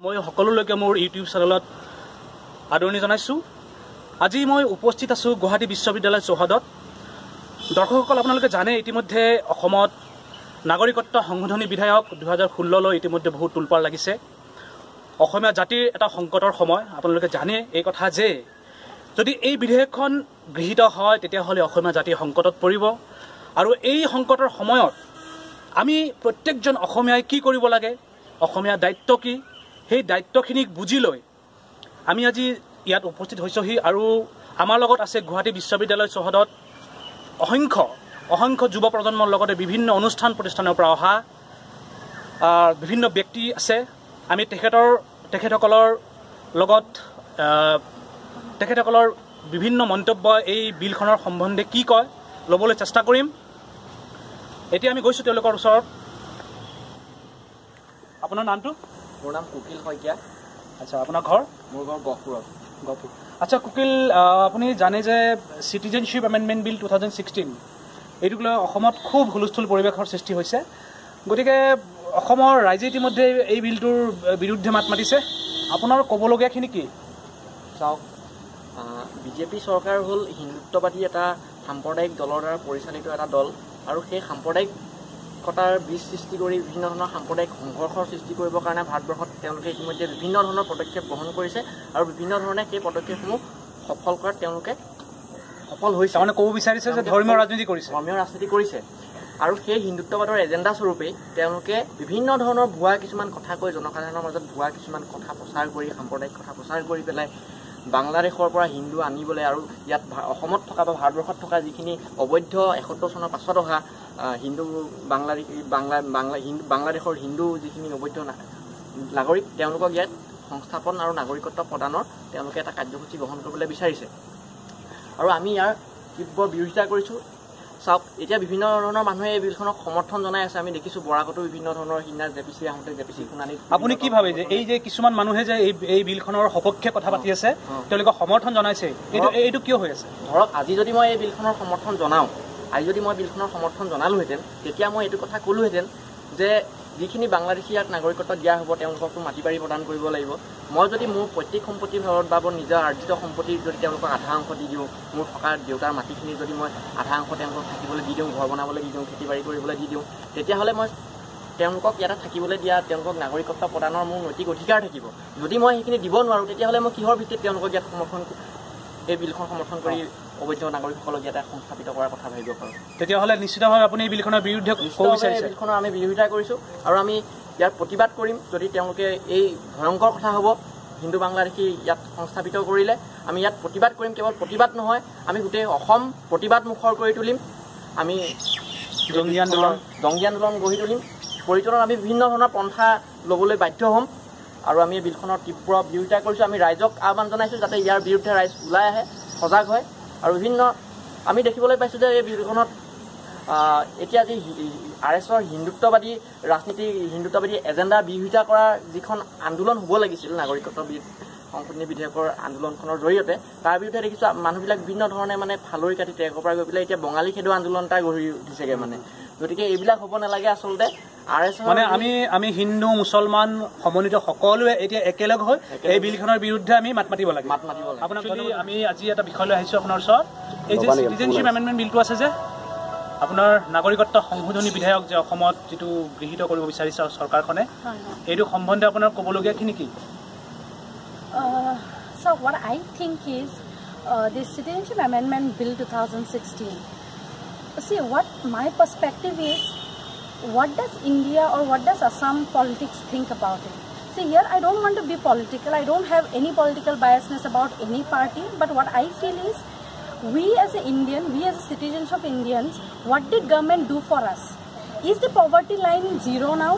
মই সকলোলৈকে মোৰ ইউটিউব চেনেলত আদৰণি জনাইছোঁ। আজি মই উপস্থিত আছোঁ গুৱাহাটী বিশ্ববিদ্যালয় চৌহদত। দৰ্শকসকল, আপোনালোকে জানে ইতিমধ্যে অসমত নাগৰিকত্ব সংশোধনী বিধেয়ক 2016লৈ ইতিমধ্যে বহুত তোলপাৰ লাগিছে। অসমীয়া জাতিৰ এটা সংকটৰ সময়। আপোনালোকে জানে এই কথা যে যদি এই বিধেয়কখন গৃহীত হয় তেতিয়াহ'লে অসমীয়া জাতি সংকটত পৰিব। আৰু এই সংকটৰ সময়ত আমি প্ৰত্যেকজন অসমীয়াই কি কৰিব লাগে, অসমীয়া দায়িত্ব কি, সেই দায়িত্বখিনিক বুজি লৈ আমি আজি ইয়াত উপস্থিত হৈছোঁহি। আৰু আমাৰ লগত আছে গুৱাহাটী বিশ্ববিদ্যালয় চৌহদত অসংখ্য অসংখ্য যুৱ প্ৰজন্মৰ লগতে বিভিন্ন অনুষ্ঠান প্ৰতিষ্ঠানৰ পৰা অহা বিভিন্ন ব্যক্তি আছে। আমি তেখেতসকলৰ লগত তেখেতসকলৰ বিভিন্ন মন্তব্য এই বিলখনৰ সম্বন্ধে কি কয় ল'বলৈ চেষ্টা কৰিম। এতিয়া আমি গৈছোঁ তেওঁলোকৰ ওচৰত। আপোনাৰ নামটো? মোৰ নাম কুকিল শইকীয়া। আচ্ছা, আপোনাৰ ঘৰ? মোৰ ঘৰ গহপুৰত। গহপুৰ। আচ্ছা কুকিল, আপুনি জানে যে চিটিজেনশ্বিপ এমেণ্ডমেণ্ট বিল 2016 এইটোক লৈ অসমত খুব হুলস্থুল পৰিৱেশৰ সৃষ্টি হৈছে। গতিকে অসমৰ ৰাইজে ইতিমধ্যে এই বিলটোৰ বিৰুদ্ধে মাত মাতিছে। আপোনাৰ ক'বলগীয়াখিনি কি? চাওক, বিজেপি চৰকাৰ হ'ল হিন্দুত্ববাদী এটা সাম্প্ৰদায়িক দলৰ দ্বাৰা পৰিচালিত এটা দল, আৰু সেই সাম্প্ৰদায়িকতাৰ বীজ সৃষ্টি কৰি বিভিন্ন ধৰণৰ সাম্প্ৰদায়িক সংঘৰ্ষৰ সৃষ্টি কৰিবৰ কাৰণে ভাৰতবৰ্ষত তেওঁলোকে ইতিমধ্যে বিভিন্ন ধৰণৰ পদক্ষেপ গ্ৰহণ কৰিছে আৰু বিভিন্ন ধৰণে সেই পদক্ষেপসমূহ সফল কৰাত তেওঁলোকে সফল হৈছে। তাৰমানে ক'ব বিচাৰিছে যে ধৰ্মীয় ৰাজনীতি কৰিছে, ধৰ্মীয় ৰাজনীতি কৰিছে। আৰু সেই হিন্দুত্ববাদৰ এজেণ্ডা স্বৰূপেই তেওঁলোকে বিভিন্ন ধৰণৰ ভুৱা কিছুমান কথা কৈ জনসাধাৰণৰ মাজত ভুৱা কিছুমান কথা প্ৰচাৰ কৰি, সাম্প্ৰদায়িক কথা প্ৰচাৰ কৰি পেলাই বাংলাদেশৰ পৰা হিন্দু আনিবলৈ আৰু ইয়াত অসমত থকা বা ভাৰতবৰ্ষত থকা যিখিনি অবৈধ ৭১ চনৰ পাছত অহা হিন্দু বাংলাদেশী বাংলা বাংলা হিন্দু বাংলাদেশৰ হিন্দু যিখিনি অবৈধ নাগৰিক, তেওঁলোকক ইয়াত সংস্থাপন আৰু নাগৰিকত্ব প্ৰদানৰ তেওঁলোকে এটা কাৰ্যসূচী গ্ৰহণ কৰিবলৈ বিচাৰিছে। আৰু আমি ইয়াৰ তীব্ৰ বিৰোধিতা কৰিছোঁ। চাওক, এতিয়া বিভিন্ন ধৰণৰ মানুহে এই বিলখনক সমৰ্থন জনাই আছে। আমি দেখিছোঁ বৰাকতো বিভিন্ন ধৰণৰ সিদিনা জেপিচি আহোঁতে জেপিচি শুনানিত। আপুনি কি ভাবে যে এই যে কিছুমান মানুহে যে এই বিলখনৰ সপক্ষে কথা পাতি আছে, তেওঁলোকে সমৰ্থন জনাইছে, এইটো কিয় হৈ আছে? ধৰক, আজি যদি মই এই বিলখনৰ সমৰ্থন জনাওঁ, আজি যদি মই বিলখনৰ সমৰ্থন জনালোহেঁতেন, তেতিয়া মই এইটো কথা ক'লোহেঁতেন যে যিখিনি বাংলাদেশী ইয়াত নাগৰিকত্ব দিয়া হ'ব তেওঁলোককতো মাটি বাৰী প্ৰদান কৰিব লাগিব। মই যদি মোৰ পৈতৃক সম্পত্তিৰ ফলত বা মোৰ নিজৰ আৰ্জিত সম্পত্তিৰ যদি তেওঁলোকক আধা অংশ দি দিওঁ, মোৰ থকা দেউতাৰ মাটিখিনি যদি মই আধা অংশ তেওঁলোকক থাকিবলৈ দি দিওঁ, ঘৰ বনাবলৈ দি দিওঁ, খেতি বাৰী কৰিবলৈ দি দিওঁ, তেতিয়াহ'লে মই তেওঁলোকক ইয়াতে থাকিবলৈ দিয়া, তেওঁলোকক নাগৰিকত্ব প্ৰদানৰ মোৰ নৈতিক অধিকাৰ থাকিব। যদি মই সেইখিনি দিব নোৱাৰোঁ, তেতিয়াহ'লে মই কিহৰ ভিত্তিত তেওঁলোকক ইয়াত সমৰ্থন, এই বিলখন সমৰ্থন কৰি অবৈধ নাগৰিকসকলক ইয়াতে সংস্থাপিত কৰাৰ কথা ভাবিব পাৰোঁ? তেতিয়াহ'লে নিশ্চিতভাৱে আপুনি এই বিলখনৰ বিৰুদ্ধে ক'ব বিচাৰিছে? বিলখনৰ আমি বিৰোধিতা কৰিছোঁ আৰু আমি ইয়াৰ প্ৰতিবাদ কৰিম। যদি তেওঁলোকে এই ভয়ংকৰ কথা হ'ব হিন্দু বাংলাদেশী ইয়াত সংস্থাপিত কৰিলে, আমি ইয়াত প্ৰতিবাদ কৰিম। কেৱল প্ৰতিবাদ নহয়, আমি গোটেই অসম প্ৰতিবাদ মুখৰ কৰি তুলিম। আমি জংগী আন্দোলন, জংগী আন্দোলন গঢ়ি তুলিম। পৰিচালনাত আমি বিভিন্ন ধৰণৰ পন্থা ল'বলৈ বাধ্য হ'ম। আৰু আমি এই বিলখনৰ তীব্ৰ বিৰোধিতা কৰিছোঁ। আমি ৰাইজক আহ্বান জনাইছোঁ যাতে ইয়াৰ বিৰুদ্ধে ৰাইজ ওলাই আহে, সজাগ হয়। আৰু বিভিন্ন আমি দেখিবলৈ পাইছোঁ যে এই বিলখনত এতিয়া যি আৰ এছৰ হিন্দুত্ববাদী ৰাজনীতি, হিন্দুত্ববাদী এজেণ্ডা বিৰোধিতা কৰাৰ যিখন আন্দোলন হ'ব লাগিছিল নাগৰিকত্ব সংশোধনী বিধেয়কৰ আন্দোলনখনৰ জৰিয়তে, তাৰ বিৰুদ্ধে দেখিছোঁ মানুহবিলাক বিভিন্ন ধৰণে মানে ফালৰি কাটি ট্ৰেকৰ পৰা গৈ পেলাই এতিয়া বঙালী খেদো আন্দোলন এটা গঢ়ি উঠিছেগৈ মানে। গতিকে এইবিলাক হ'ব নালাগে আচলতে। আৰ এছ মানে আমি হিন্দু মুছলমান সমন্বিত সকলোৱে এতিয়া একেলগ হৈ এই বিলখনৰ বিৰুদ্ধে আমি মাত মাতিব লাগে, মাত মাতিব লাগে। আপোনাক আমি আজি এটা বিষয় লৈ আহিছোঁ আপোনাৰ ওচৰত। এই যে চিটিজেনশ্বিপ এমেণ্ডমেণ্ট বিলটো আছে যে আপোনাৰ নাগৰিকত্ব সংশোধনী বিধেয়ক যে অসমত যিটো গৃহীত কৰিব বিচাৰিছে চৰকাৰখনে, এইটো সম্বন্ধে আপোনাৰ ক'বলগীয়াখিনি কি? So what I think is this Citizenship Amendment Bill 2016. See, what my perspective is, what does India or what does Assam politics think about it? See, here I don't want to be political. I don't have any political biasness about any party. But what I feel is, we as an Indian, we as a citizens of Indians, what did government do for us? Is the poverty line zero now?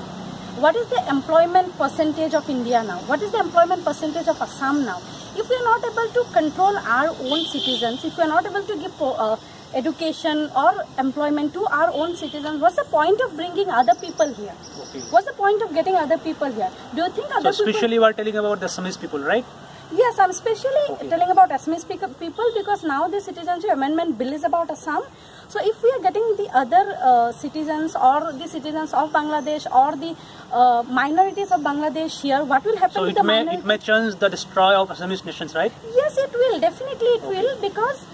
What is the employment percentage of India now? What is the employment percentage of Assam now? If we are not able to control our own citizens, if we are not able to give education or employment to our own citizens, what's the point of bringing other people here? Okay. What's the point of getting other people here? Do you think other so especially people... you are telling about the Assamese people, right? Yes, I'm especially telling about Assamese people because now the Citizenship Amendment Bill is about Assam. So if we are getting the other citizens or the citizens of Bangladesh or the minorities of Bangladesh here, what will happen so to the minorities? It may change the destroy of Assamese nations, right? Yes, it will. Definitely it will, because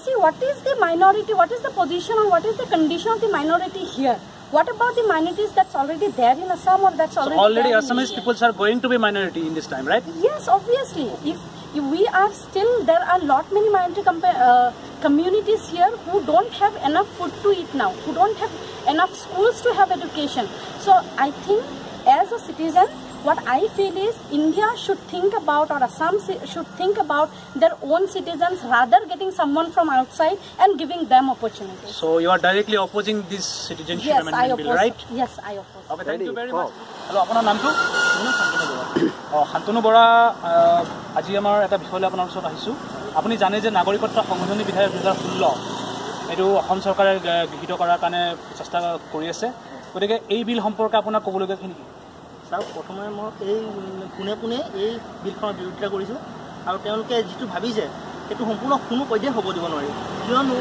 see, what is the minority, what is the position or what is the condition of the minority here? What about the minorities that's already there in Assam or that's already already there in Assamese India? Peoples are going to be minority in this time, right? Yes, obviously. If we are still, there are lot many minority communities here who don't have enough food to eat now, who don't have enough schools to have education. So I think as a citizen, what I feel is India should think about, or Assam should think about their own citizens rather getting someone from outside and giving them opportunities. So you are directly opposing this Citizenship yes, Amendment Bill, right? Yes, I oppose. Okay, thank you very much. Hello, আপোনাৰ নামটো? শান্তনু বৰা। আজি আমাৰ এটা বিষয়লৈ আপোনাৰ ওচৰত আহিছোঁ। আপুনি জানে যে নাগৰিকত্ব সংশোধনী বিধেয়ক 2016 এইটো অসম চৰকাৰে গৃহীত কৰাৰ কাৰণে চেষ্টা কৰি আছে। গতিকে এই বিল সম্পৰ্কে আপোনাৰ ক'বলগীয়াখিনি কি? চাওক, প্ৰথমে মই এই পোনে পোনে এই বিলখনৰ বিৰোধিতা কৰিছোঁ আৰু তেওঁলোকে যিটো ভাবিছে সেইটো সম্পূৰ্ণ কোনো পধ্যে হ'ব দিব নোৱাৰি। কিয়নো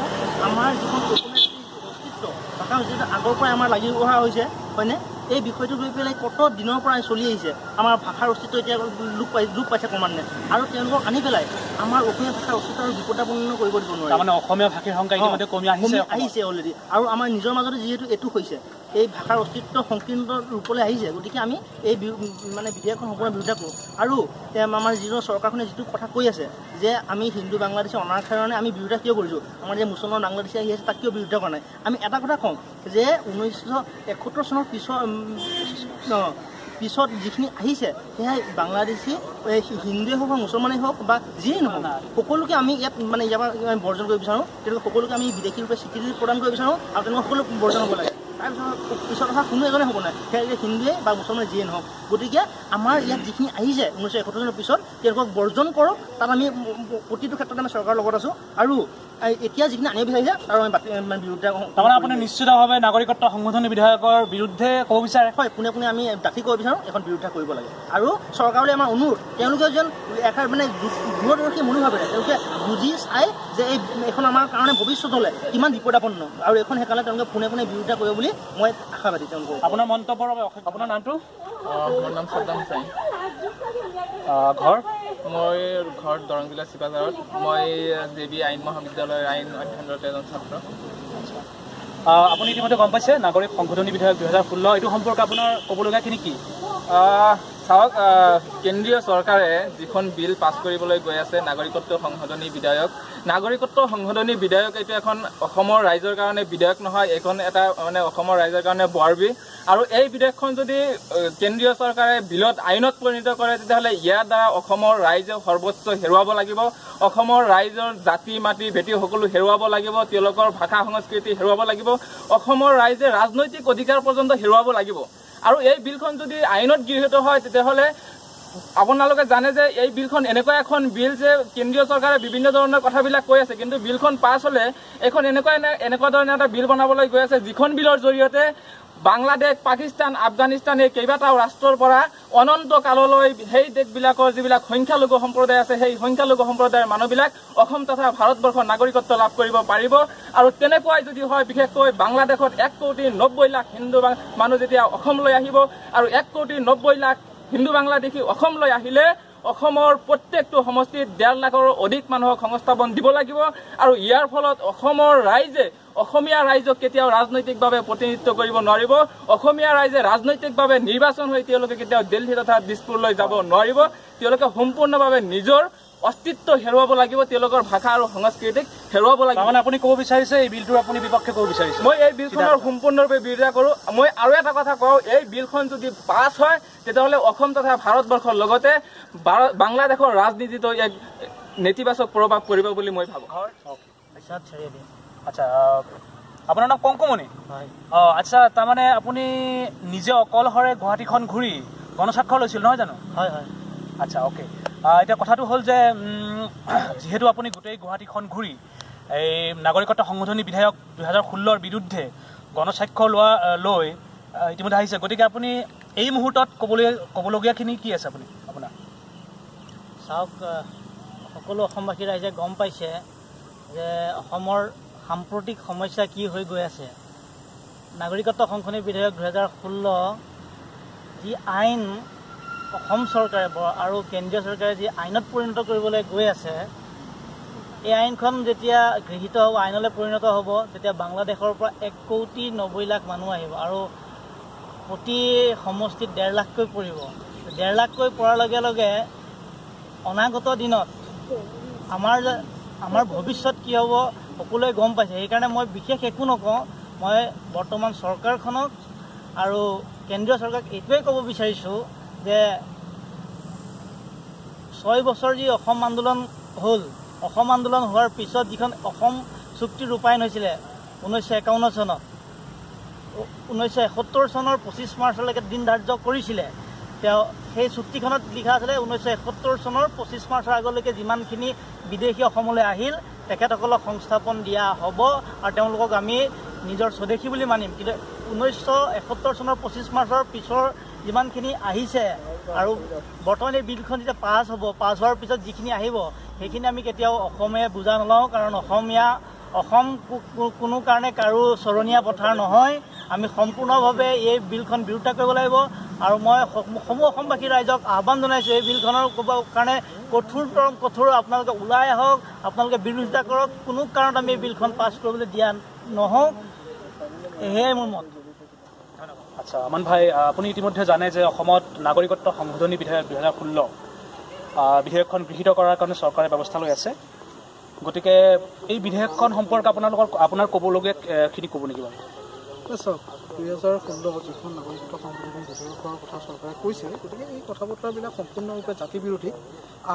আমাৰ যিখন অসমীয়া জাতিৰ অস্তিত্ব, ভাষা যিটো আগৰ পৰাই আমাৰ লাগি অহা হৈছে, হয়নে? এই বিষয়টো লৈ পেলাই কত দিনৰ পৰাই চলি আহিছে, আমাৰ ভাষাৰ অস্তিত্ব এতিয়া লোপ পাইছে ক্ৰমান্বয়ে, আৰু তেওঁলোকক আনি পেলাই আমাৰ অসমীয়া ভাষাৰ অস্তিত্ব আৰু বিপদাপন্ন কৰিব দিব নোৱাৰি। তাৰমানে অসমীয়া ভাষীৰ সংখ্যা ইতিমধ্যে কমি আহিছে অলৰেডি, আৰু আমাৰ নিজৰ মাজতে যিহেতু এইটো হৈছে, এই ভাষাৰ অস্তিত্ব সংকীৰ্ণ ৰূপলৈ আহিছে। গতিকে আমি এই মানে বিধেয়কখন সম্পূৰ্ণ বিৰোধিতা কৰোঁ। আৰু আমাৰ যিটো চৰকাৰখনে যিটো কথা কৈ আছে যে আমি হিন্দু বাংলাদেশী অনাৰ কাৰণে আমি বিৰোধিতা কিয় কৰিছোঁ, আমাৰ যে মুছলমান বাংলাদেশী আহি আছে তাক কিয় বিৰোধিতা কৰা নাই? আমি এটা কথা কওঁ যে 1971 চনৰ পিছত যিখিনি আহিছে সেয়াই বাংলাদেশী হিন্দুৱে হওক বা মুছলমানেই হওক বা যিয়েই নহওক, সকলোকে আমি ইয়াত মানে ইয়াৰ পৰা বৰ্জন কৰিব বিচাৰোঁ। তেওঁলোক সকলোকে আমি বিদেশী ৰূপে স্বীকৃতি প্ৰদান কৰিব বিচাৰোঁ আৰু তেওঁলোক সকলো বৰ্জন হ'ব লাগে। তাৰপিছত পিছত অহা কোনো এজনে হ'ব নাই, সেয়া হিন্দুৱে বা মুছলমানে যিয়ে নহওক। গতিকে আমাৰ ইয়াত যিখিনি আহিছে 1971 চনৰ পিছত তেওঁলোকক বৰ্জন কৰক, তাত আমি প্ৰতিটো ক্ষেত্ৰতে আমি চৰকাৰৰ লগত আছোঁ। আৰু এতিয়া যিখিনি আনিব বিচাৰিছে তাৰ আমি বিৰোধিতা। তাৰমানে আপুনি নিশ্চিতভাৱে নাগৰিকত্ব সংশোধনী বিধেয়কৰ বিৰুদ্ধে ক'ব বিচাৰে? হয়, পোনে পোনে আমি ডাঠি ক'ব বিচাৰোঁ এখন বিৰোধিতা কৰিব লাগে। আৰু চৰকাৰলৈ আমাৰ অনুৰোধ, তেওঁলোকে যেন এষাৰ মানে দূৰদৰ্শী মনোভাৱেৰে তেওঁলোকে বুজি চাই যে এইখন আমাৰ কাৰণে ভৱিষ্যতলৈ কিমান বিপদাপন্ন, আৰু এইখন সেইকাৰণে তেওঁলোকে পোনে পোনে বিৰোধিতা কৰিব বুলি মই আশাবাদী। তেওঁলোকক আপোনাৰ মন্তব্যৰ বাবে। আপোনাৰ নামটো? মোৰ নাম সাদ্দাম হুছেইন। ঘৰ? মই ঘৰ দৰং জিলাৰ চিপাঝাৰত। মই জে বি আইন মহাবিদ্যালয়ৰ আইন অধ্যয়নৰত এজন ছাত্ৰ। আপুনি ইতিমধ্যে গম পাইছে নাগৰিক সংশোধনী বিধেয়ক 2016, এইটো সম্পৰ্কে আপোনাৰ ক'বলগীয়াখিনি কি? চাওক, কেন্দ্ৰীয় চৰকাৰে যিখন বিল পাছ কৰিবলৈ গৈ আছে নাগৰিকত্ব সংশোধনী বিধেয়ক, নাগৰিকত্ব সংশোধনী বিধেয়ক এইটো এখন অসমৰ ৰাইজৰ কাৰণে বিধেয়ক নহয়, এইখন এটা মানে অসমৰ ৰাইজৰ কাৰণে বৰবি। আৰু এই বিধেয়কখন যদি কেন্দ্ৰীয় চৰকাৰে বিলত আইনত পৰিণত কৰে তেতিয়াহ'লে ইয়াৰ দ্বাৰা অসমৰ ৰাইজে সৰ্বোচ্চ হেৰুৱাব লাগিব, অসমৰ ৰাইজৰ জাতি মাটি ভেটি সকলো হেৰুৱাব লাগিব, তেওঁলোকৰ ভাষা সংস্কৃতি হেৰুৱাব লাগিব, অসমৰ ৰাইজে ৰাজনৈতিক অধিকাৰ পৰ্যন্ত হেৰুৱাব লাগিব। আৰু এই বিলখন যদি আইনত গৃহীত হয় তেতিয়াহ'লে আপোনালোকে জানে যে এই বিলখন এনেকুৱা এখন বিল যে কেন্দ্ৰীয় চৰকাৰে বিভিন্ন ধৰণৰ কথাবিলাক কৈ আছে, কিন্তু বিলখন পাছ হ'লে এইখন এনেকুৱা ধৰণৰ এটা বিল বনাবলৈ গৈ আছে যিখন বিলৰ জৰিয়তে বাংলাদেশ, পাকিস্তান, আফগানিস্তান এই কেইবাটাও ৰাষ্ট্ৰৰ পৰা অনন্ত কাললৈ সেই দেশবিলাকৰ যিবিলাক সংখ্যালঘু সম্প্ৰদায় আছে সেই সংখ্যালঘু সম্প্ৰদায়ৰ মানুহবিলাক অসম তথা ভাৰতবৰ্ষৰ নাগৰিকত্ব লাভ কৰিব পাৰিব। আৰু তেনেকুৱাই যদি হয়, বিশেষকৈ বাংলাদেশত 1,90,00,000 হিন্দু মানুহ যেতিয়া অসমলৈ আহিব আৰু 1,90,00,000 হিন্দু বাংলাদেশী অসমলৈ আহিলে অসমৰ প্ৰত্যেকটো সমষ্টিত 1.5 লাখৰো অধিক মানুহক সংস্থাপন দিব লাগিব। আৰু ইয়াৰ ফলত অসমৰ ৰাইজে অসমীয়া ৰাইজক কেতিয়াও ৰাজনৈতিকভাৱে প্ৰতিনিধিত্ব কৰিব নোৱাৰিব, অসমীয়া ৰাইজে ৰাজনৈতিকভাৱে নিৰ্বাচন হৈ তেওঁলোকে কেতিয়াও দিল্লী তথা দিছপুৰলৈ যাব নোৱাৰিব, তেওঁলোকে সম্পূৰ্ণভাৱে নিজৰ অস্তিত্ব হেৰুৱাব লাগিব, তেওঁলোকৰ ভাষা আৰু সংস্কৃতিক হেৰুৱাব লাগিব। মানে আপুনি ক'ব বিচাৰিছে এই বিলটোৰ আপুনি বিপক্ষে ক'ব বিচাৰিছে? মই এই বিলখনৰ সম্পূৰ্ণৰূপে বিৰোধিতা কৰোঁ। মই আৰু এটা কথা কওঁ, এই বিলখন যদি পাছ হয় তেতিয়াহ'লে অসম তথা ভাৰতবৰ্ষৰ লগতে বাংলাদেশৰ ৰাজনীতিতো এক নেতিবাচক প্ৰভাৱ পৰিব বুলি মই ভাবোঁ। আচ্ছা, আপোনাৰ নাম কংকমণি? অঁ, আচ্ছা, তাৰমানে আপুনি নিজে অকলশৰে গুৱাহাটীখন ঘূৰি গণস্বাক্ষৰ লৈছিল নহয় জানো? হয় হয়। আচ্ছা, অ'কে। এতিয়া কথাটো হ'ল যে যিহেতু আপুনি গোটেই গুৱাহাটীখন ঘূৰি এই নাগৰিকত্ব সংশোধনী বিধেয়ক 2016ৰ বিৰুদ্ধে গণস্বাক্ষৰ লোৱা লৈ ইতিমধ্যে আহিছে, গতিকে আপুনি এই মুহূৰ্তত ক'বলগীয়াখিনি কি আছে আপুনি আপোনাৰ? চাওক, সকলো অসমবাসী ৰাইজে গম পাইছে যে অসমৰ সাম্প্ৰতিক সমস্যা কি হৈ গৈ আছে। নাগৰিকত্ব সংশোধনী বিধেয়ক 2016 যি আইন অসম চৰকাৰে আৰু কেন্দ্ৰীয় চৰকাৰে যি আইনত পৰিণত কৰিবলৈ গৈ আছে, এই আইনখন যেতিয়া গৃহীত হ'ব, আইনলৈ পৰিণত হ'ব, তেতিয়া বাংলাদেশৰ পৰা 1,90,00,000 মানুহ আহিব আৰু প্ৰতি সমষ্টিত 1.5 লাখকৈ পৰিব। 1.5 লাখকৈ পৰাৰ লগে লগে অনাগত দিনত আমাৰ ভৱিষ্যত কি হ'ব সকলোৱে গম পাইছে। সেইকাৰণে মই বিশেষ একো নকওঁ। মই বৰ্তমান চৰকাৰখনক আৰু কেন্দ্ৰীয় চৰকাৰক এইটোৱে ক'ব বিচাৰিছোঁ যে 6 বছৰ যি অসম আন্দোলন হ'ল, অসম আন্দোলন হোৱাৰ পিছত যিখন অসম চুক্তি ৰূপায়ণ হৈছিলে 1951 চনত, 1971 চনৰ 25 মাৰ্চলৈকে দিন ধাৰ্য কৰিছিলে। তেওঁ সেই চুক্তিখনত লিখা আছিলে 1971 চনৰ 25 মাৰ্চৰ আগলৈকে যিমানখিনি বিদেশী অসমলৈ আহিল তেখেতসকলক সংস্থাপন দিয়া হ'ব আৰু তেওঁলোকক আমি নিজৰ স্বদেশী বুলি মানিম। কিন্তু 1971 চনৰ 25 মাৰ্চৰ পিছৰ যিমানখিনি আহিছে আৰু বৰ্তমান এই বিলখন যেতিয়া পাছ হ'ব, পাছ হোৱাৰ পিছত যিখিনি আহিব সেইখিনি আমি কেতিয়াও অসমীয়া বুজা নলওঁ। কাৰণ অসম কোনো কাৰণে কাৰো চৰণীয়া পথাৰ নহয়। আমি সম্পূৰ্ণভাৱে এই বিলখন বিৰোধিতা কৰিব লাগিব আৰু মই সমূহ অসমবাসী ৰাইজক আহ্বান জনাইছোঁ এই বিলখনৰ কাৰণে কঠোৰতম কঠোৰ আপোনালোকে ওলাই আহক, আপোনালোকে বিৰোধিতা কৰক। কোনো কাৰণত আমি এই বিলখন পাছ কৰিবলৈ দিয়া নহওঁ, সেয়াই মোৰ মত। আচ্ছা আমান ভাই, আপুনি ইতিমধ্যে জানে যে অসমত নাগৰিকত্ব সংশোধনী বিধেয়ক 2016 বিধেয়কখন গৃহীত কৰাৰ কাৰণে চৰকাৰে ব্যৱস্থা লৈ আছে। গতিকে এই বিধেয়কখন সম্পৰ্কে আপোনাৰ ক'বলগীয়াখিনি ক'ব নেকি বাৰু? চাওক, 2016 যিখন নাগৰিকত্ব সংশোধনী বিধেয়কৰ কথা চৰকাৰে কৈছে, গতিকে এই কথা বতৰাবিলাক সম্পূৰ্ণৰূপে জাতি বিৰোধী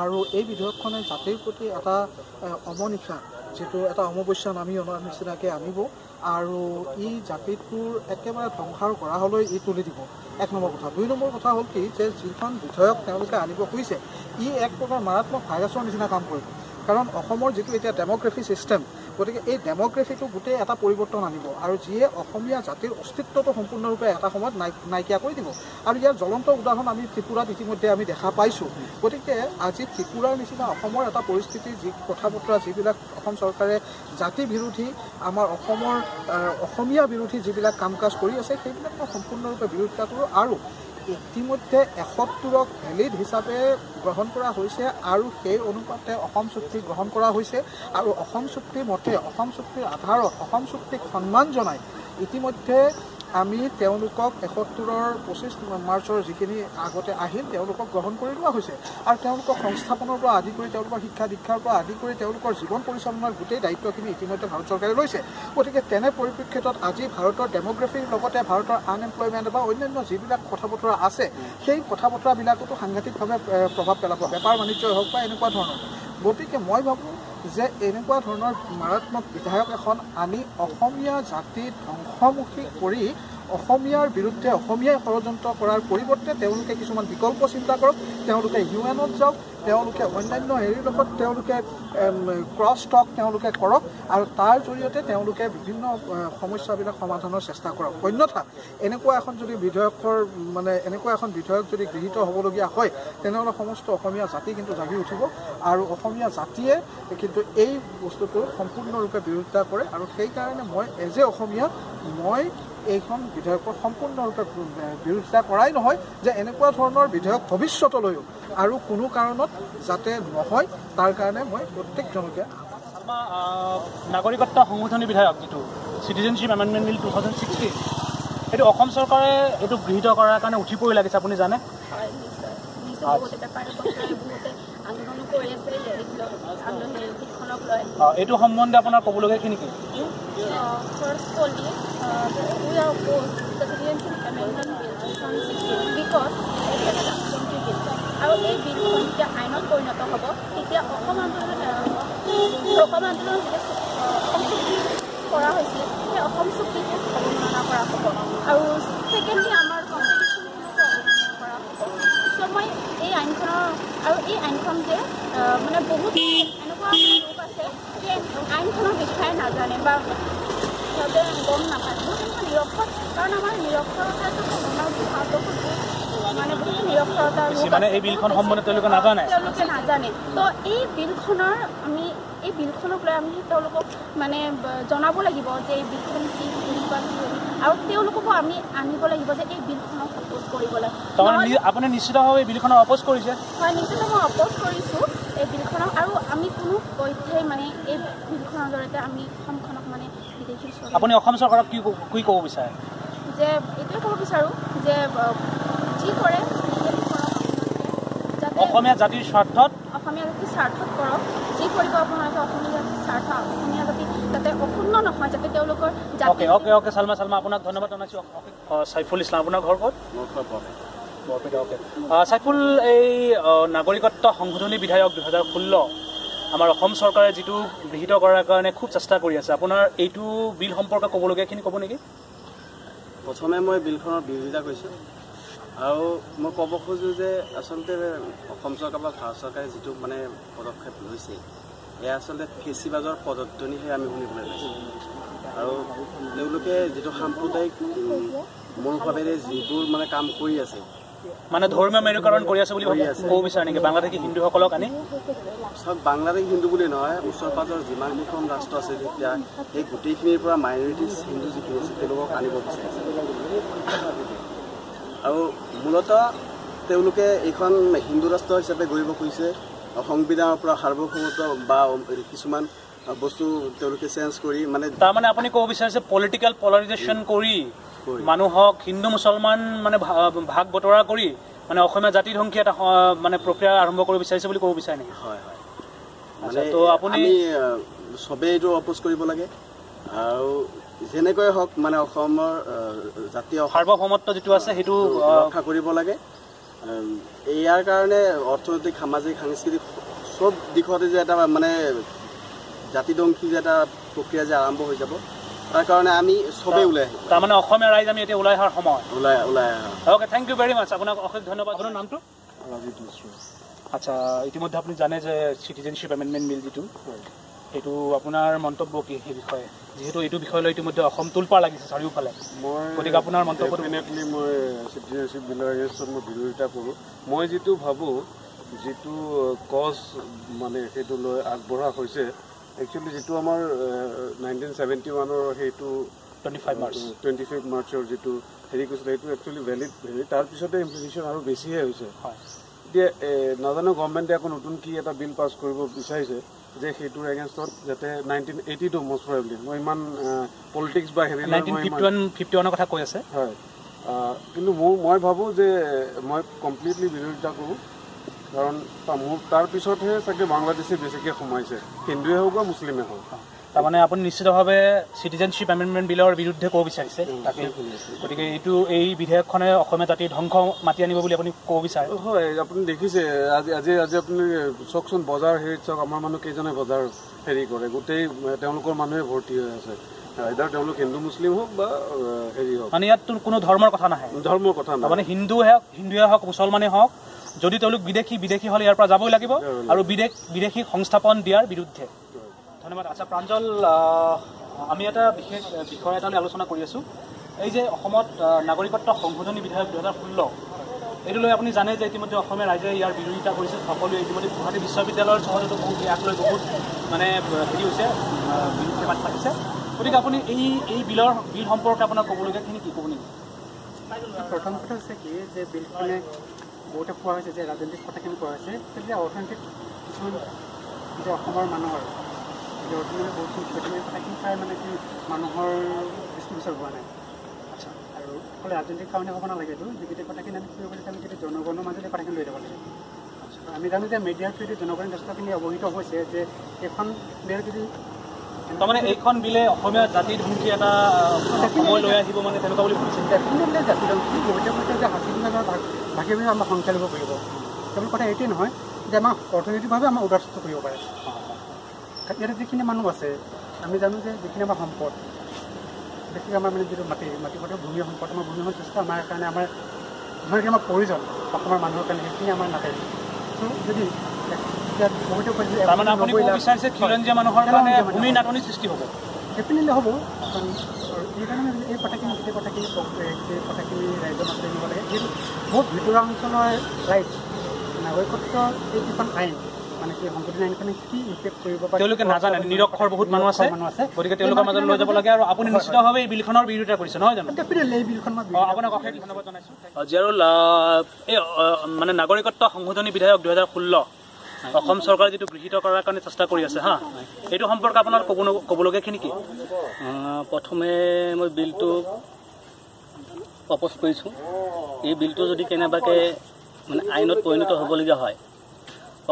আৰু এই বিধেয়কখনে জাতিৰ প্ৰতি এটা অমনিশা, যিটো এটা অমাৱস্যা নামি অনাৰ নিচিনাকৈ আনিব আৰু ই জাতিটোৰ একেবাৰে ধ্বংসাৰ গৰাহলৈ ই তুলি দিব। এক নম্বৰ কথা। দুই নম্বৰ কথা হ'ল কি যে যিখন বিধেয়ক তেওঁলোকে আনিব খুজিছে ই এক প্ৰকাৰ মাৰাত্মক ভাইৰাছৰ নিচিনা কাম কৰিব। কাৰণ অসমৰ যিটো এতিয়া ডেম'গ্ৰাফি ছিষ্টেম, গতিকে এই ডেম'গ্ৰাফিটো গোটেই এটা পৰিৱৰ্তন আনিব আৰু যিয়ে অসমীয়া জাতিৰ অস্তিত্বটো সম্পূৰ্ণৰূপে এটা সময়ত নাইকিয়া কৰি দিব। আৰু ইয়াৰ জ্বলন্ত উদাহৰণ আমি ত্ৰিপুৰাত ইতিমধ্যে আমি দেখা পাইছোঁ। গতিকে আজি ত্ৰিপুৰাৰ নিচিনা অসমৰ এটা পৰিস্থিতি, যি কথা বতৰা যিবিলাক অসম চৰকাৰে জাতি বিৰোধী, আমাৰ অসমৰ অসমীয়া বিৰোধী যিবিলাক কাম কাজ কৰি আছে, সেইবিলাক মই সম্পূৰ্ণৰূপে বিৰোধিতা কৰোঁ। আৰু ইতিমধ্যে ৭১ক ভেলিড হিচাপে গ্ৰহণ কৰা হৈছে আৰু সেই অনুপাতে অসম চুক্তি গ্ৰহণ কৰা হৈছে আৰু অসম চুক্তিৰ মতে, অসম চুক্তিৰ আধাৰত, অসম চুক্তিক সন্মান জনাই ইতিমধ্যে আমি তেওঁলোকক ৭১ৰ ২৫ মাৰ্চৰ যিখিনি আগতে আহিল তেওঁলোকক গ্ৰহণ কৰি লোৱা হৈছে আৰু তেওঁলোকক সংস্থাপনৰ পৰা আদি কৰি তেওঁলোকৰ শিক্ষা দীক্ষাৰ পৰা আদি কৰি তেওঁলোকৰ জীৱন পৰিচালনাৰ গোটেই দায়িত্বখিনি ইতিমধ্যে ভাৰত চৰকাৰে লৈছে। গতিকে তেনে পৰিপ্ৰেক্ষিতত আজি ভাৰতৰ ডেম'গ্ৰাফিৰ লগতে ভাৰতৰ আনএমপ্লয়মেণ্ট বা অন্যান্য যিবিলাক কথা বতৰা আছে, সেই কথা বতৰাবিলাকতো সাংঘাতিকভাৱে প্ৰভাৱ পেলাব, বেপাৰ বাণিজ্যই হওক বা এনেকুৱা ধৰণৰ। গতিকে মই ভাবোঁ যে এনেকুৱা ধৰণৰ মাৰাত্মক বিধায়ক এখন আনি অসমীয়া জাতি ধ্বংসমুখী কৰি অসমীয়াৰ বিৰুদ্ধে অসমীয়াই ষড়যন্ত্ৰ কৰাৰ পৰিৱৰ্তে তেওঁলোকে কিছুমান বিকল্প চিন্তা কৰক, তেওঁলোকে ইউ এনত যাওক, তেওঁলোকে অন্যান্য হেৰিৰ লগত তেওঁলোকে ক্ৰছ টক তেওঁলোকে কৰক আৰু তাৰ জৰিয়তে তেওঁলোকে বিভিন্ন সমস্যাবিলাক সমাধানৰ চেষ্টা কৰক। অন্যথা এনেকুৱা এখন যদি বিধেয়কৰ মানে এনেকুৱা এখন বিধেয়ক যদি গৃহীত হ'বলগীয়া হয়, তেনেহ'লে সমস্ত অসমীয়া জাতি কিন্তু জাগি উঠিব আৰু অসমীয়া জাতিয়ে কিন্তু এই বস্তুটো সম্পূৰ্ণৰূপে বিৰোধিতা কৰে। আৰু সেইকাৰণে মই এজ এ অসমীয়া মই এইখন বিধেয়কৰ সম্পূৰ্ণৰূপে বিৰোধিতা কৰাই নহয় যে এনেকুৱা ধৰণৰ বিধেয়ক ভৱিষ্যতলৈও আৰু কোনো কাৰণত যাতে নহয় তাৰ কাৰণে মই প্ৰত্যেকজনকে নাগৰিকত্ব সংশোধনী বিধেয়ক যিটো চিটিজেনশ্বিপ এমেণ্ডমেণ্ট বিল 2016, এইটো অসম চৰকাৰে এইটো গৃহীত কৰাৰ কাৰণে উঠি পৰি লাগিছে, আপুনি জানে? এইটো সম্বন্ধে আপোনাৰ ক'বলগীয়াখিনি কি? Firstly, we are opposed to the Citizenship Amendment Bill 2016 because it is a জাতিধ্বংসী bill. আৰু এই বিলখন যেতিয়া আইনত পৰিণত হ'ব তেতিয়া অসম আন্দোলন যেতিয়া অসম চুক্তি কৰা হৈছিল সেই অসম চুক্তিটো অৱমাননা কৰা হ'ব আৰু ছেকেণ্ডলি আমাৰ কনষ্টিটিউশ্যনখনকো অৱমাননা কৰা হ'ব। চ' মই এই আইনখনৰ আৰু এই আইনখন যে মানে বহুত এনেকুৱা লোক আছে যে আইনখনৰ বিষয়ে নাজানে বা সিহঁতে গম নাপায়, বহুত এনেকুৱা নিৰক্ষৰ, কাৰণ আমাৰ নিৰক্ষৰতাটো আমাৰ ভাৰতবৰ্ষত বহুত মানে বহুতো নিৰক্ষৰতাৰ লোক মানে এই বিলখন সম্বন্ধে তেওঁলোকে নাজানে, তেওঁলোকে নাজানে। তো এই বিলখনৰ আমি এই বিলখনক লৈ আমি তেওঁলোকক মানে জনাব লাগিব যে এই বিলখন কি কেনেকুৱা কি, আৰু তেওঁলোককো আমি আনিব লাগিব যে এই বিলখনক অপ'জ কৰিবলৈ। আপুনি নিশ্চিতভাৱে এই বিলখনক অপ'জ কৰিছে? হয়, নিশ্চিত মই অপ'জ কৰিছোঁ এই বিলখনক। আৰু আমি কোনো পধ্যেই মানে এই বিলখনৰ জৰিয়তে আমি অসমখনক মানে বিদেশী। আপুনি অসম চৰকাৰক কি কি ক'ব বিচাৰে? যে এইটোৱে ক'ব বিচাৰোঁ যে যি কৰে যাতে অসমীয়া জাতিৰ স্বাৰ্থত, অসমীয়া জাতিৰ স্বাৰ্থত কৰক। যি কৰিব আপোনালোকে অসমীয়া জাতিৰ স্বাৰ্থ, অসমীয়া জাতি যাতে অক্ষুণ্ণ নহয়, যাতে তেওঁলোকৰ অ'কে অ'কে অ'কে চালমা, চালমা আপোনাক ধন্যবাদ জনাইছোঁ। চাইফুল ইছলাম, আপোনাৰ ঘৰ ক'ত? মোৰ ঘৰ বৰপেটা। বৰপেটা, অ'কে। চাইফুল, এই নাগৰিকত্ব সংশোধনী বিধেয়ক 2016 আমাৰ অসম চৰকাৰে যিটো গৃহীত কৰাৰ কাৰণে খুব চেষ্টা কৰি আছে, আপোনাৰ এইটো বিল সম্পৰ্কে ক'বলগীয়াখিনি ক'ব নেকি? প্ৰথমে মই বিলখনৰ বিৰোধিতা কৰিছোঁ আৰু মই ক'ব খোজোঁ যে আচলতে অসম চৰকাৰ বা ভাৰত চৰকাৰে যিটো মানে পদক্ষেপ লৈছে এয়া আচলতে ফেচিবাজৰ পদধ্বনিহে আমি শুনিবলৈ পাইছোঁ। আৰু তেওঁলোকে যিটো সাম্প্ৰদায়িক মনোভাৱেৰে যিবোৰ মানে কাম কৰি আছে, মানে ধৰ্মীয় মেৰুকৰণ কৰি আছে বুলি ক'ব বিচাৰে নেকি বাংলাদেশী হিন্দুসকলক আনি? চাওক, বাংলাদেশী হিন্দু বুলি নহয়, ওচৰ পাঁজৰ যিমানকেইখন ৰাষ্ট্ৰ আছে তেতিয়া সেই গোটেইখিনিৰ পৰা মাইনৰিটিজ হিন্দু যিখিনি আছে তেওঁলোকক আনিব বিচাৰিছে। আৰু মূলতঃ তেওঁলোকে এইখন হিন্দু ৰাষ্ট্ৰ হিচাপে গঢ়িব খুজিছে। সংবিধানৰ পৰা সাৰ্বভৌমত্ব বা কিছুমান বস্তু তেওঁলোকে চেঞ্জ কৰি মানে তাৰমানে আপুনি ক'ব বিচাৰিছে পলিটিকেল পলাৰাইজেশ্যন কৰি মানুহক হিন্দু মুছলমান মানে ভাগ বতৰা কৰি মানে অসমীয়া জাতি ধ্বংসী এটা মানে প্ৰক্ৰিয়া আৰম্ভ কৰিব বিচাৰিছে বুলি ক'ব বিচাৰে নেকি? হয় হয়, মানে তো আপুনি চবেই এইটো অপ'জ কৰিব লাগে। আৰু যেনেকৈ হওক মানে অসমৰ জাতীয় সাৰ্বভৌমত্ব যিটো আছে সেইটো ৰক্ষা কৰিব লাগে। ইয়াৰ কাৰণে অৰ্থনৈতিক, সামাজিক, সাংস্কৃতিক চব দিশতে যে এটা মানে জাতিধ্বংসী যে এটা প্ৰক্ৰিয়া যে আৰম্ভ হৈ যাব, তাৰ কাৰণে আমি চবেই ওলাই আহিম। তাৰমানে অসমীয়া ৰাইজ আমি এতিয়া ওলাই অহাৰ সময়, ওলাই ওলাই অহা। Okay, thank you very much, আপোনাক অশেষ ধন্যবাদ। আপোনাৰ নামটো? ৰাজীৱ মিশ্ৰ। আচ্ছা, ইতিমধ্যে আপুনি জানে যে চিটিজেনশ্বিপ এমেণ্ডমেণ্ট বিল যিটো, সেইটো আপোনাৰ মন্তব্য কি সেই বিষয়ে? যিহেতু এইটো বিষয় লৈ ইতিমধ্যে অসম তোলপাৰ লাগিছে চাৰিওফালে, মই গতিকে আপোনাৰ মন্তব্য? ডেফিনেটলি মই চিটিজেনশ্বিপ বিলৰ এগেইনষ্টত মই বিৰোধিতা কৰোঁ। মই যিটো ভাবোঁ, যিটো কজ মানে সেইটো লৈ আগবঢ়া হৈছে, একচুৱেলি যিটো আমাৰ 1971ৰ সেইটো 25 মাৰ্চৰ যিটো হেৰি কৈছিলে, সেইটো একচুৱেলি ভেলিড হেৰি, তাৰপিছতে ইমপ্লিকেশ্যন আৰু বেছিহে হৈছে। এতিয়া নাজানো গভৰ্ণমেণ্টে আকৌ নতুন কি এটা বিল পাছ কৰিব বিচাৰিছে যে সেইটোৰ এগেইনষ্টত যাতে 1982 মষ্ট প্ৰবেবলি, মই ইমান পলিটিক্স বা হেৰি 1951 কথা কৈ আছে। হয়, কিন্তু মই ভাবোঁ যে মই কমপ্লিটলি বিৰোধিতা কৰোঁ, কাৰণ মোৰ তাৰপিছতহে চাগে বাংলাদেশে বেছিকৈ সোমাইছে, হিন্দুৱে হওক বা মুছলিমে হওক। তাৰমানে আপুনি নিশ্চিতভাৱে চিটিজেনশ্বিপ এমেণ্ডমেণ্ট বিলৰ বিৰুদ্ধে ক'ব বিচাৰিছে তাকে, গতিকে এইটো এই বিধেয়কখনে অসমীয়া জাতিৰ ধ্বংস মাতি আনিব বুলি আপুনি ক'ব বিচাৰে? হয়, আপুনি দেখিছে আজি আজি আজি আপুনি চাওকচোন বজাৰ হেৰিত চাওক, আমাৰ মানুহ কেইজনে বজাৰ হেৰি কৰে, গোটেই তেওঁলোকৰ মানুহে ভৰ্তি হৈ আছে। আইদাৰ তেওঁলোক হিন্দু মুছলিম হওক বা হেৰি হওক, মানে ইয়াত কোনো ধৰ্মৰ কথা নাহে, ধৰ্মৰ কথা নাহে। মানে হিন্দুৱে হওক মুছলমানে হওক, যদি তেওঁলোক বিদেশী, বিদেশী হ'লে ইয়াৰ পৰা যাবই লাগিব আৰু বিদেশী সংস্থাপন দিয়াৰ বিৰুদ্ধে। ধন্যবাদ। আচ্ছা প্ৰাঞ্জল, আমি এটা বিশেষ বিষয় এটালৈ আলোচনা কৰি আছোঁ, এই যে অসমত নাগৰিকত্ব সংশোধনী বিধেয়ক 2016, এইটো লৈ আপুনি জানে যে ইতিমধ্যে অসমীয়া ৰাইজে ইয়াৰ বিৰোধিতা কৰিছে সকলোৱে। ইতিমধ্যে গুৱাহাটী বিশ্ববিদ্যালয়ৰ চহৰতো বহুত ইয়াক লৈ বহুত মানে হেৰি হৈছে, বিৰুদ্ধে মাত মাতিছে। গতিকে আপুনি এই বিল সম্পৰ্কে আপোনাৰ ক'বলগীয়াখিনি কি ক'ব নেকি? প্ৰথম কথা হৈছে কি যে বিলখনে বহুতে কোৱা হৈছে যে ৰাজনৈতিক কথাখিনি কোৱা হৈছে, তেতিয়া অৰ্থনৈতিক কিছুমান যে অসমৰ মানুহৰ যে অৰ্থনৈতিক বহুতখিনি ক্ষতি কথাখিনি প্ৰায় মানে কি মানুহৰ দৃষ্টিগোচৰ হোৱা নাই। আচ্ছা, আৰু অকল ৰাজনৈতিক কাৰণে হ'ব নালাগে, এইটো যিকেইটা কথাখিনি আমি কি কৰিব লাগে, আমি যেতিয়া জনগণৰ মাজলৈ কথাখিনি লৈ যাব লাগে। আমি জানো যে মিডিয়াৰ থ্ৰুদি জনগণে যথেষ্টখিনি অৱহিত হৈছে যে এইখন বিল যদি তাৰমানে এইখন বিলে অসমীয়া জাতি ধ্বংসী এটা সময় লৈ আহিব মানে তেনেকুৱা বুলি ভাবিছে? ডেফিনেটলি জাতি ধ্বংসী। বহুতে কৈছে যে হাতীদিনৰ ভাগি ভাগি আমাক সংখ্যালঘু কৰিব, কেৱল কথা এইটোৱে নহয় যে আমাক অৰ্থনৈতিকভাৱে আমাক উদাৰস্থ কৰিব পাৰে। ইয়াতে যিখিনি মানুহ আছে আমি জানো যে যিখিনি আমাৰ সম্পদ, বিশেষকৈ আমাৰ মানে যিটো মাটি মাটি ভূমি সম্পদ, আমাৰ ভূমি সম্পদ যথেষ্ট আমাৰ কাৰণে আমাৰ যিমানখিনি আমাৰ প্ৰয়োজন অসমৰ মানুহৰ কাৰণে সেইখিনি আমাৰ নাথাকে। চ' যদি খিলঞ্জীয়া মানুহৰ কাৰণে ভূমি নাটনি সৃষ্টি হ'ব, ডেফিনেটলি হ'ব। কাৰণ সেইকাৰণে এই কথাখিনি গোটেই কথাখিনি কথাখিনি ৰাইজৰ মাজলৈ নিব লাগে। যিহেতু বহুত ভিতৰুৱা অঞ্চলৰ ৰাইজ নাগৰিকত্ব এই যিখন আইন মানে কি সংশোধনী আইনখনে কি ইম্পেক্ট কৰিব পাৰে তেওঁলোকে নাজানে, নিৰক্ষৰ বহুত মানুহ আছে, গতিকে তেওঁলোকৰ মাজত লৈ যাব লাগে। আৰু আপুনি নিশ্চিতভাৱে এই বিলখনৰ বিৰোধিতা কৰিছে নহয় জানো? ডেফিনেটলি এই বিলখন মই আপোনাক অশেষ ধন্যবাদ জনাইছোঁ। জিয়াৰুল, এই মানে নাগৰিকত্ব সংশোধনী বিধেয়ক 2016 অসম চৰকাৰে যিটো গৃহীত কৰাৰ কাৰণে চেষ্টা কৰি আছে, হা, এইটো সম্পৰ্কে আপোনাৰ ক'বলগীয়াখিনি কি? প্ৰথমে মই বিলটো অপ'জ কৰিছোঁ। এই বিলটো যদি কেনেবাকৈ মানে আইনত পৰিণত হ'বলগীয়া হয়,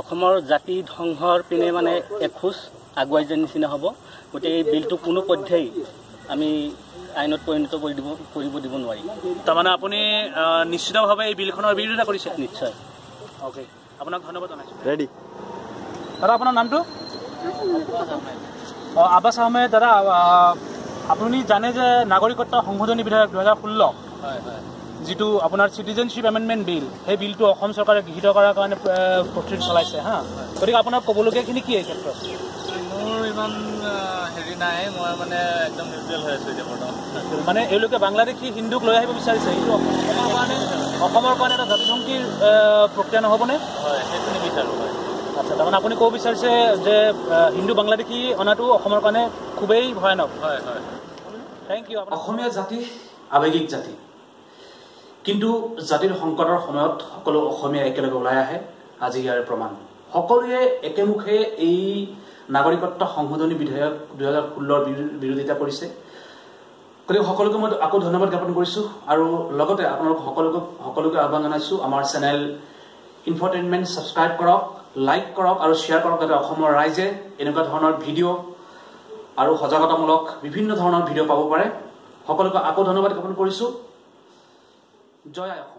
অসমৰ জাতি ধ্বংসৰ পিনে মানে এখোজ আগুৱাই যোৱাৰ নিচিনা হ'ব। গতিকে এই বিলটো কোনো পধ্যেই আমি আইনত পৰিণত কৰিব দিব নোৱাৰি। তাৰমানে আপুনি নিশ্চিতভাৱে এই বিলখনৰ বিৰোধিতা কৰিছে? নিশ্চয়। অ'কে, আপোনাক ধন্যবাদ জনাইছোঁ। ৰেডি। দাদা, আপোনাৰ নামটো? অঁ, আব্বাছ আহমেদ। দাদা, আপুনি জানে যে নাগৰিকত্ব সংশোধনী বিধেয়ক 2016 যিটো আপোনাৰ চিটিজেনশ্বিপ এমেণ্ডমেণ্ট বিল, সেই বিলটো অসম চৰকাৰে গৃহীত কৰাৰ কাৰণে প্ৰস্তুতি চলাইছে, হা, গতিকে আপোনাৰ ক'বলগীয়াখিনি কি এই ক্ষেত্ৰত? মোৰ ইমান হেৰি নাই, মই মানে একদম নিউট্ৰেল হৈ আছোঁ এতিয়া বৰ্তমান। মানে এওঁলোকে বাংলাদেশী হিন্দুক লৈ আহিব বিচাৰিছে, এইটো অসমৰ কাৰণে এটা জাতিধ্বংসীৰ প্ৰক্ৰিয়া নহ'বনে? হয়, সেইটো নিবিচাৰোঁ। হয়। আচ্ছা, তাৰমানে আপুনি ক'ব বিচাৰিছে যে হিন্দু বাংলাদেশী অনাটো অসমৰ কাৰণে খুবেই ভয়ানক? হয় হয়, thank U. অসমীয়া জাতি আৱেগিক জাতি, কিন্তু জাতিৰ সংকটৰ সময়ত সকলো অসমীয়া একেলগে ওলাই আহে। আজি ইয়াৰ প্ৰমাণ সকলোৱে একেমুখে এই নাগৰিকত্ব সংশোধনী বিধেয়ক 2016ৰ বিৰোধিতা কৰিছে। গতিকে সকলোকে মই আকৌ ধন্যবাদ জ্ঞাপন কৰিছোঁ আৰু লগতে আপোনালোক সকলোকে আহ্বান জনাইছোঁ আমাৰ চেনেল ইনফৰটেইনমেণ্ট ছাবস্ক্ৰাইব কৰক, লাইক কৰক আৰু শ্বেয়াৰ কৰক, যাতে অসমৰ ৰাইজে এনেকুৱা ধৰণৰ ভিডিঅ' আৰু সজাগতামূলক বিভিন্ন ধৰণৰ ভিডিঅ' পাব পাৰে। সকলোকে আকৌ ধন্যবাদ জ্ঞাপন কৰিছোঁ। জয় আই অসম।